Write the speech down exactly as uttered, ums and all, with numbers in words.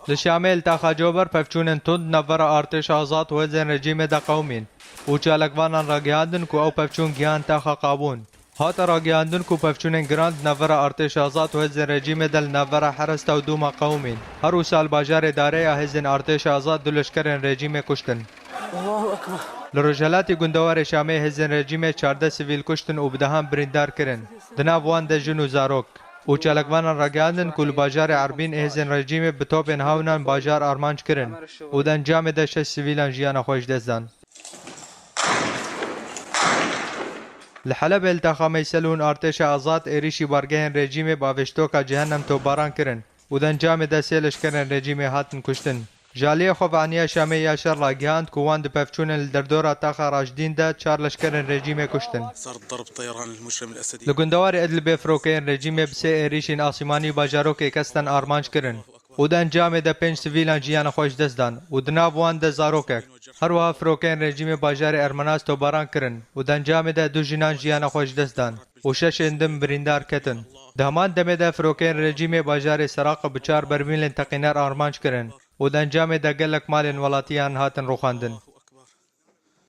Li Şamê li taxa Cober pevçûnên tund navbera artêşa azad û hêzên rejîmê de qewimîn û çalakvanan ragihandin ku ew pevçûn gihan taxa Qabûn. Hate ragihandin ku pevçûnên giran di navbera artêşa azad û hêzên rejîmê de li navbera Heresta û Dûma qewimîn. Her wisa li bajarê Darê ya hêzên artêşa azad du leşkerên rejîmê kuştin. Li rojhelatê gundewarê Şamê hêzên rejîmê çardeh sivîl kuştin û bi dehan birîndar kirin. Di nav wan de jin û zarok. Û çalakvanan ragihandin ku li bajarê Erbîn hêzên rejîmê bi topên hawnan bajar armanc kirin û di encamê de şeş sivîlan jiyana xwe ji dest dan. Li Helebê li taxa Meyselûn artêşa azad êrîşî bargehên rejîmê bi avêştoka cehennem topbaran kirin û di encamê de sê leşkerên rejîmê hatin kuştin. Ji aliyê xwe vaniya Şamê ya şer ragihand ku wan di pevçûnên li derdora taxa Raşdîn de çar leşkerên rejîmê kuştin. صار الضرب طيران المجرم الأسدي. Li gundewarê Idlibê firokeyên rejîmê bi sê êrîşên asîmanî bajarokê Kestan armanc kirin û di encamê de pênc sivîlan jiyana xwe ji dest dan û di nav wan de zarokek. Her wiha firokeyên rejîmê bajarê Ermenas topbaran kirin û di encamê de du jinan jiyana xwe ji dest dan û şeşên din birîndar ketin. Di heman demê de firokeyên rejîmê bajarê Seraq bi çar bermîlên teqîner armanc kirin û di encamê de gelek malên welatiyan hatin rûxandin.